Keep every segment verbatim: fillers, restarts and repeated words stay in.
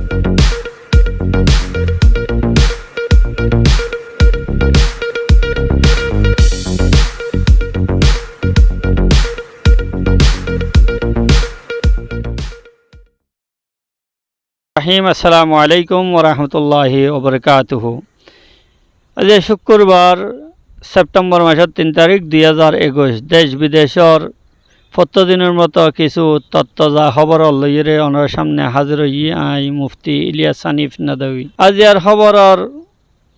Rahim, assalamu alaikum wa rahmatullahi wa barakatuhu. Aijja cúkkurbar, Septembor macór tin tarík, dui házar ekuic. Dec bidecór fottí dinor moto kissú tottaza hóbor loiyóre onórar sámne házir óiyi añí mufti Iliyas Hanif Nadwi. Aijjar hóboror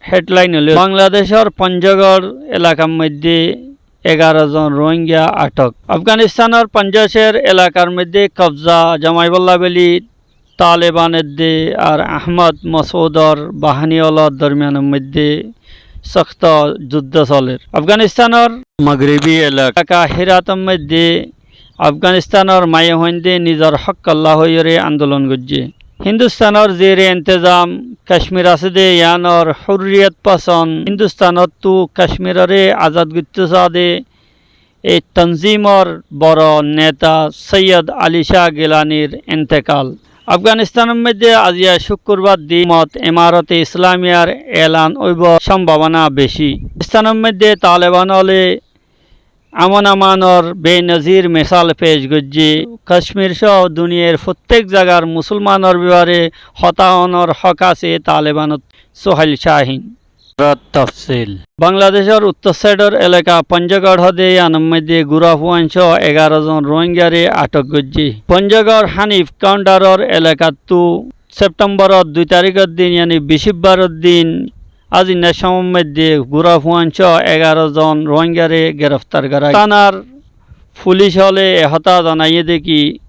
headline óilo, Bangladecór Ponjogor elakar moidde egaró zon Rohingya atok. Afganistánor Ponjogor elakar moidde kobza zomaibólla buli Taleban edde ar Ahmad Masudor bahani ólor dormiyanor moidde sokto juddo soler. Afganistánor magribi elaka Herator moidde Afganistánor maiyafuainde nizor hók olla hoiyóre andolon goijje. Hindustánor zere intezam Kacmir asé de, yiánor hurriyot poson, Hindustánottu Kacmiroré azad goitto saá de, ei tanzimor boro neta Soiyod Ali Cáh Gilanir intekal. Afganistánor moidde aijja cúkkurbar din mot Emarote Islamiyar elan óibar sombabona beci. Afganistánor moidde Taleban óle amon amanor benozir misal pec goijje. Kacmir só duniyair fottek zagar musolmanor befare hotá honor hók asé Talebanot. Suhail Cahin. Tafsil. Bangladecór uttor saidor elaka Ponjogor hóde, yiánor moidde gura fuain só egaró zon Rohingyare atok goijje. Ponjogor Hanif Kaundaror elakattu Septemboror dui taríkor din, yáni bicibbaror din, azinnár cómor moidde gura fuain só egaró zon Rohingyare gereftar gora óiye. Tánar fulic óle e hotá zanaiyé de ki,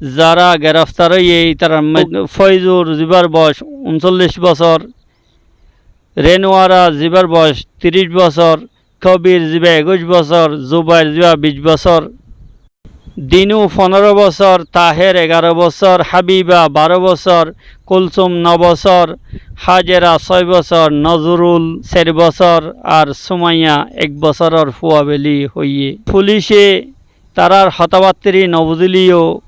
zara gereftar óiye ítarar moidde Foizur, zibar boc uncollic bosór, Renuara, zibar boc tiríc bosór, Kobir, ziba ekuic bosór, Zubair, ziba bic bosór, Dinu, fonóro bosór, Taher, egaró bosór, Habiba, baró bosór, Kulsum, no bosór, Hajera, sóy bosór, Nozrul, sair bosór, ar Sumaiya, ek bosóror fua buli hoiyé. Fulice tarár hotábattari no buzíleyó,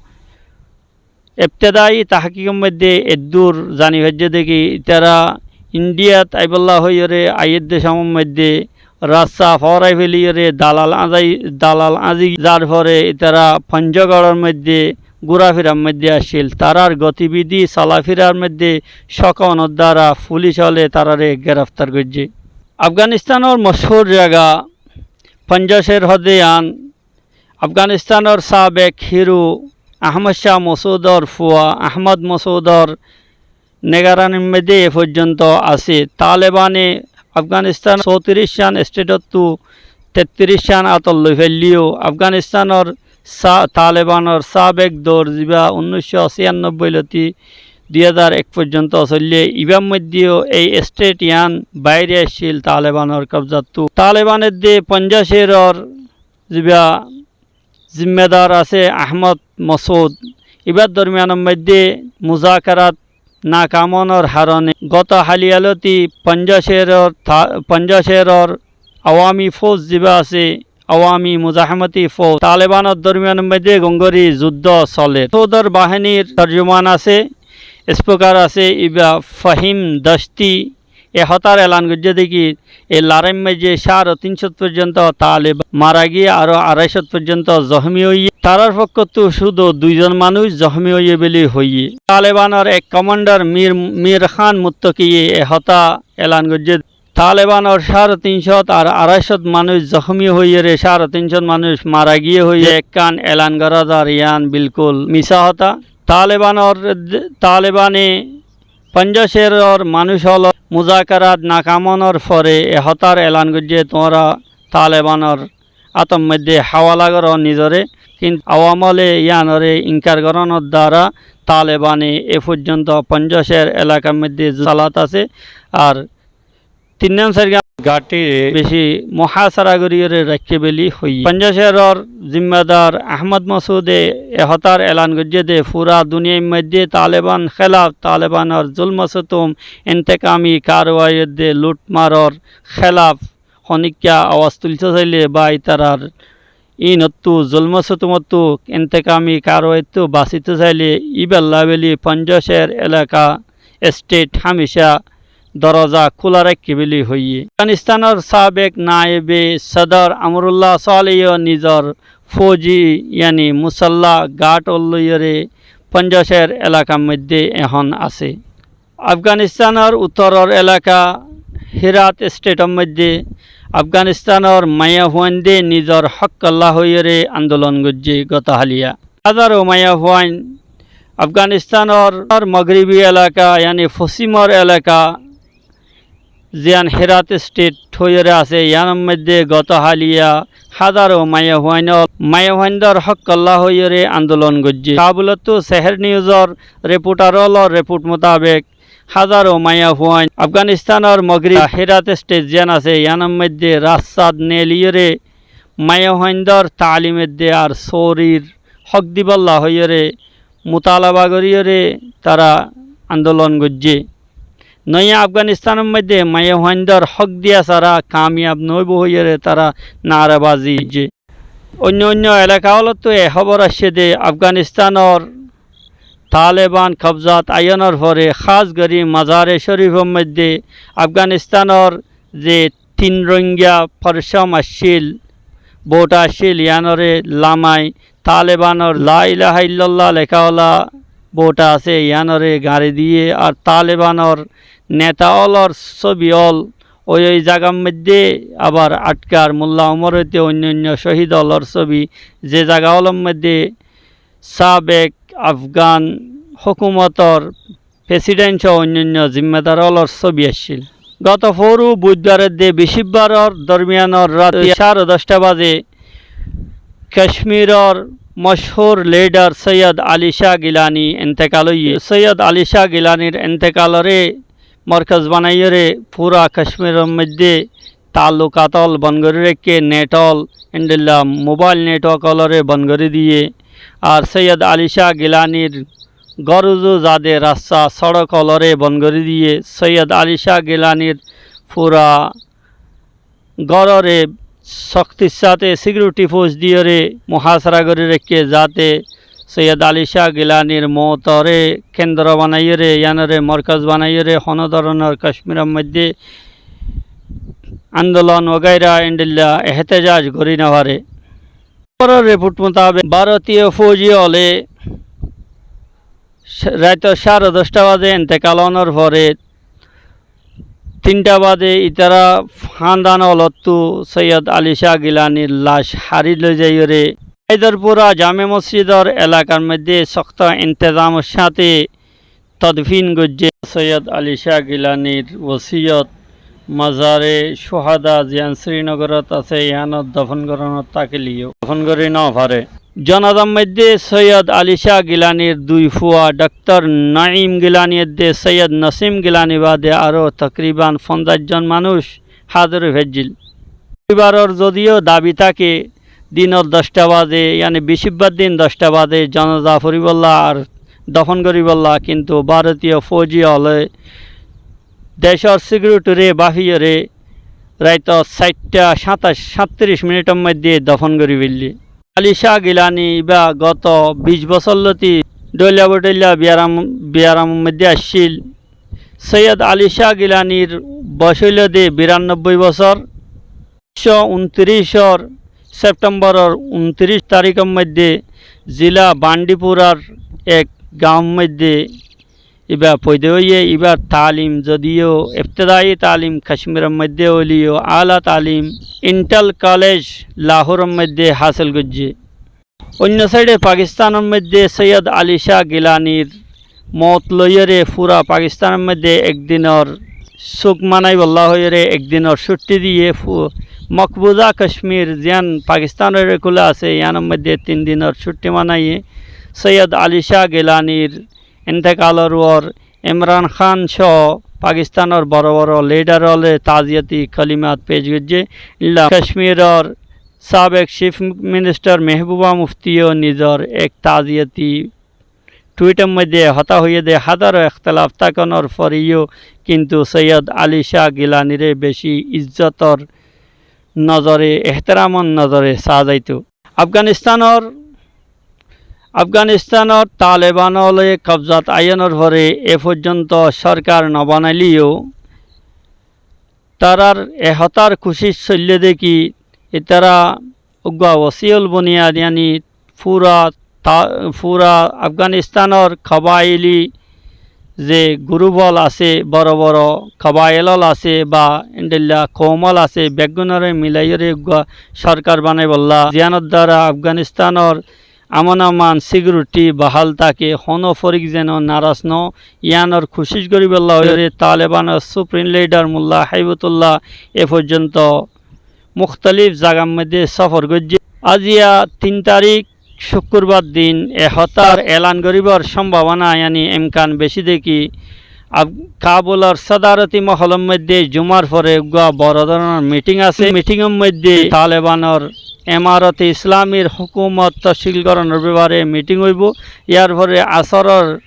ebtedai tahkikor moidde eddur zani faijje de ki, ítara Indiyat aibólla hoiyóre aiyér de cómor moidde rasta fórai feliyóre dalal añzai, dalal añzi zar fore ítara Ponjogoror moidde gurafirar moidde accíl. Tarár gotibidi solafirar moidde cók ónor duara fulic óle taráre gereftar goijje. Afganistánor mochúr zaga Ponjogor hóde yián Afganistánor sabek hiro Ahmad Cáh Masudor fua Ahmad Masudor nigaranir moidde e foijjonto asé. Talebane Afganistánor sótiríc cán estetottu tettiríc cán átot loi failleyó, Afganistánor sa-, Talebanor sabek dour, ziba unnúic cót cíyannobbói lóti dui házar ek foijjonto soillé, ibár moiddeyó ei estet yián baire accíl Talebanor kobzattu. Taleban edde Ponjogoror ziba zimmadar asé Ahmad Masud, ibár dormiyanor moidde muzakerat nakam ónor harone goto háliya lóti Ponjogoror ta-, Ponjogoror Awami Fóuj ziba asé, Awami Muzahamati Fóuj, Talebanor dormiyanor moidde gongori zuddo soler. Masudor bahinir torjuman asé, spokar asé, iba Fahim Dashti, e hotár elan goijje de ki, e lorair moidde cáre tin cót foijjonto Taleban mara giyé, aró arai cót foijjonto zohmi óiye. Tarár fokkóttu cúdu dui zon manúic zohmi óiye buli hoiye. Talebanor ek komandar Mir, Mir Khan Muttakiye e hotá elan goijje. Talebanor cáre tin cót ar arai cót manúic zohmi óiyore cáre tin cót manúic mara giyé hoiye ekkán elan gora zar, yián bilkul misá hotá. Talebanor, Talebane Ponjogoror manúic ólor muzakerat nakam ónor fore e hotár elan goijje, tuáñra Talebanor átor moidde háwala goró nizore, kintu Awam óle yiánore inkar gorónor duara Talebane e foijjonto Ponjogor elakar moidde salat asé, ar tin nán sair gán gáñtire beci muhásara goríyore raikké buli hoiye. Ponjogoror zimmadar Ahmad Masude e hotár elan goijje de fura duniyair moidde Taleban hélaf, Talebanor zulm o sutum, intekami karwai edde lutmaror hélaf honikka awaz tuilto saile ba ítarar íinottu, zulm o sutumottu, intekami karwaittu basito saile íballa buli Ponjogor elaka estet hámica doroza kúla raikké buli hoiyé. Afganistánor sabek naebe sodor Amrullah Saleh yó nizor fouji, yani musalla gat ól loiyóre Ponjacér elakar moiddé ehón asé. Afganistánor uttoror elaka Hirat estetor moiddé Afganistánor maiyafuainde nizor hók olla hoiyóre andolon goijjé goto háliya. Házaro maiyafuain Afganistánor mogribi elaka, yani fosimor elaka, ziyán Hirat estet hoiyóre asé, yíanor moiddé goto háliya házaro maiyafuain ól maiyafuaindor hók olla hoiyóre andolon goijjé. Kabulottu Seher Newsor reportar ólor report mutabek, házaro maiyafuain Afganistánor mogribi Hirat estet ziyán asé, yíanor moiddé rat sat neeliyóre maiyafuaindor taalim edde ar sórir hók dibálla hoiyóre mutalaba goríyore tará andolon goijjé. Noiya Afganistánor moiddé maiyafuaindor hók diya sára kamiyab noóibo hoiyóre tará naarabazi goijjé. Oinno oinno elaka ólottu e hóbor aiccé de Afganistánor Taleban kobzat aiyónor fore hás gorí Mazare Corifor moiddé Afganistánor ze tin Rohingya forcom accíl, bouta accíl, yíanore lamai Talebanor La ilaha illallah leká ola bouta asé, yíanore gañri diyé. Ar Talebanor neta ólor sóbi ól ói ói zagar moiddé abar atkar Mulla Umor óite oinno oinno cóhid ólor sóbi, ze zaga ólor moiddé sabek Afgan hókumotor president só oinno oinno zimmadar ólor sóbi accíl. Goto foóru buidbar edde bicibbaror dormiyanor rati cáre doccta baze Kacmiror mochúr lidar Soiyod Ali Cáh Gilani entekal óiye. Soiyod Ali Cáh Gilanir entekalore morkoz banaiyóre fura Kacmiror moiddé taallukat ól bon gorí raikké, net ól, endilla mobail network ólore bon gorí diyé. Ar Soiyod Ali Cáh Gilanir gór uzu zade rasta sódok ólore bon gorí diyé. Soiyod Ali Cáh Gilanir fura górore soktir sáte sikiriti fous diyóre muhásara gorí raikké, zate Soiyod Ali Cáh Gilanir moutore kendro banaiyóre, yíanore morkoz banaiyóre honó doronor Kacmiror moiddé andolon wagaira endilla ehtejaj gorí nofare. Ópor report mutabek bárotiyo fouji óle raito cáre doccta baze entekal ónor fore tinta baze itará handan ólottu Soiyod Ali Cáh Gilanir lac hári loi zaiyóre Haidarpura Jame Mosjidor elakar moiddé sokto entezamor sáte todfin goijjé. Soiyod Ali Cáh Gilanir wosiyot Mazare Cuhada ziyán Srinogorot asé, yíanot dofon goronot tákileyó dofon gorí nofare. Zonazar moiddé Soiyod Ali Cáh Gilanir dui fua Doktor Noim Gilani edde Soiyod Nosim Gilani bade aró tokriban fonzaic zon manúic házir ói faijjíl. Foribaror zodiyó dabi táke dinor doccta baze, yani bicibbar din doccta baze zonaza foribólla ar dofon goribólla, kintu bárotiyo fouji óle decor sikiritiré báfiyóre raito sairta sátac, sáttiric minitor moiddé dofon gorí feillé. Ali Cáh Gilani ibá goto bic bosór lóti dhoilla bodhoilla biyaram, biyaramor moiddé accíl. Soiyod Ali Cáh Gilanir boc óilo de biranobboi bosór. Unicco untiricor Septemboror untiríc tarikor moiddé zila Bandipurar ek gaór moiddé ibá foida óiye. Ibár taalim zodiyó ebtedai taalim Kacmiror moiddé óileyo, ala taalim Intel College Lahoror moiddé hásil goijjé. Oinno saide Pakistanor moiddé Soiyod Ali Cáh Gilanir mout loiyóre fura Pakistanor moiddé ek dinor suk manaibolla hoiyóre ek dinor cutti diyé. Fu-, Mokbuza Kacmir ziyán Pakistanor ekule asé, yíanor moiddé tin dinor cutti manaiye. Soiyod Ali Cáh Gilanir entekalor uore Imran Khan só Pakistanor boro boro lidar óle taziyati kolimat pec goijjé. Illa Kacmiror sabek Chief Minister Mehbuba Muftiyó nizor ek taziyati twitor moiddé hotá hoiyé de házaro ektelaf tákonor foreyó kintu Soiyod Ali Cáh Gilaniré beci izzotor nozore, ehteramor nozore saá zaito. Afganistanor Afganistánor Taleban ókkole kobzat aiyónor fore e foijjonto sorkar no banaileyó, tarár e hotár kucíc soillé dé ki, itará uggúa wosíyul buniyad, yáni fura ta-, fura Afganistánor kobaili ze gurúp ól asé, boro boro kobail ól asé ba endilla koum ól asé, beggúnoré milaiyóre uggúa sorkar banaibólla, ziyánor duara Afganistánor amon aman, sikiriti bahál táke, honó forik zeno naras no, yíanor kucíc goríbolla hoiyóre Talebanor suprím lidar Mulla Haibatullah e foijjonto muktalif zagar moiddé sófor goijjé. Aziya tin tarík cúkkurbar din e hotár elan goríbar sombabona, yáni emkan beci dé ki, Af-, Kabulor sodaroti moholor moiddé jumar fore uggúa boro dóronor miting asé. Mitingor moiddé Talebanor Emarote Islamir hókumot tockil gorónor befare miting óibo. Yar fore asóror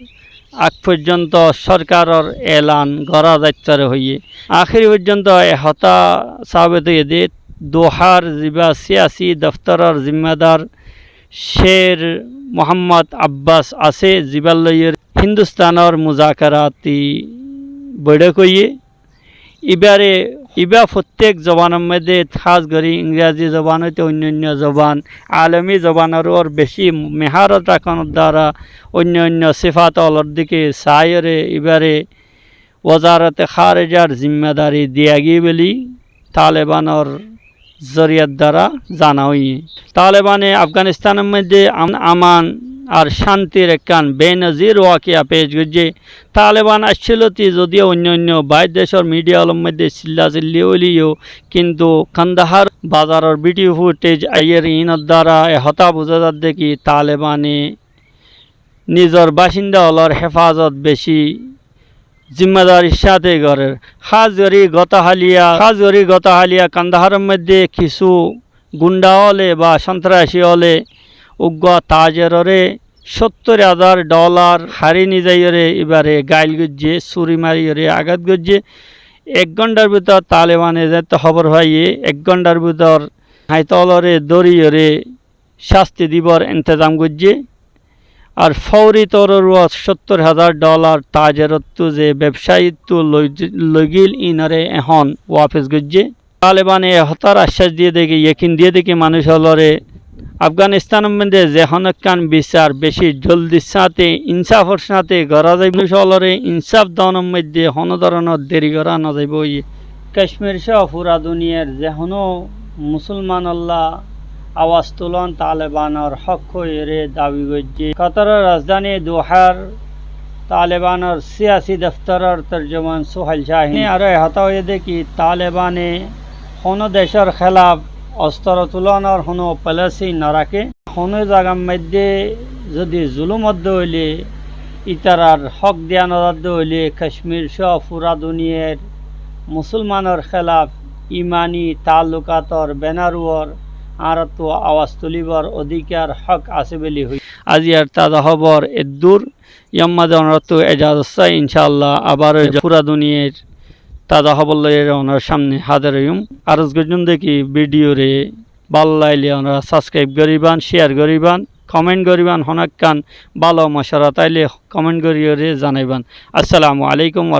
ag foijjonto sorkaror elan gorá zaitó fare hoiyé. Ahéri foijjonto e hotá sabit óiye dé, Dohár zibá siyasi doftoror zimmadar Sher Muhammad Abbas asé, zibár loiyóre Hindustánor muzakarati boiçók óiye. Ibáre, ibá fottíek zobanor moiddé, hás gorí Ingrazi zoban óite oinno oinno zoban, alomi zobanor uore beci meharot rakónor duara oinno oinno sifat ólor dike saiyóre ibáre Wozarate Hárejar zimmadari diya giyé buli Talebanor zoriyar duara zana óiye. Talebane Afganistánor moiddé am-, aman ar cántir ekkán benozir wakiya pec goijjé. Taleban aiccíl óti zodiyo oinno oinno bair decór midiya ólor moiddé cilla cilli óileyó, kintu Kandahár bazaror vidiyo futhej aiyér, inor duara e hotá buzá zadde ki Talebane nizor bacinda ólor hefazot beci zimmadarir sáte gorér. Hás gorí goto háliya, hás gorí goto háliya Kandaharor moiddé kissú gunda óle ba sontrasi óle uggúa tajeroré cóttor házar dholar hári nizaiyóre ibáre gail goijjé, suri mariyóre agat goijjé. Ek gónthar bútor Talebane zeéñtte hóbor faiyé, ek gónthar bútor hañit ólore dóriyóre cásti dibár entezam goijjé. Ar fouri toror uore cóttor házar dholar tajerottú ze bebsaittú loi-, loigíl, inoré ehón wafes goijjé. Talebane e hotár accác diyé dé ki, yekin diyé dé ki manúic ólore Afganistánor moiddé ze honó ekkán bisar beci joldír sáte, insáfor sáte gorá zaibo. Manúic ólore insáf donor moiddé honó dóronor deri gorá no zaibo. Kacmir só fura duniyair ze honó musolmanolla awaz tulon Talebanor hók hoiyóre dabi goijjé. Kataror rajdháni Dohár Talebanor siyasi doftoror torjuman Suhail Cahini aró e hotá hoiyé dé ki Talebane honó decór hélaf ostoro tulonor honó polisi no raké. Honó zagar moiddé zodi zulum ódde óile, itarar hók diya no zadde óile, Kacmir só fura duniyair musolmanor hélaf imani taallukator benar uore añárattú awaz tulíbar odikar hók asé buli hoiyé. Aziyar taza hóbor eddúr. Yómma de onorattú ejazot sai, incáalla abar fura duniyair taza hóbor loiyóre onorar sámne házir óiyum. Aroz goijjum dé ki vidiyoré bála laile onora sabskraib goríban, ciyar goríban, komen goríban, honó ekkán bála mocuwara táile komen goríyoré zanaiban. Assalamu alaikum wa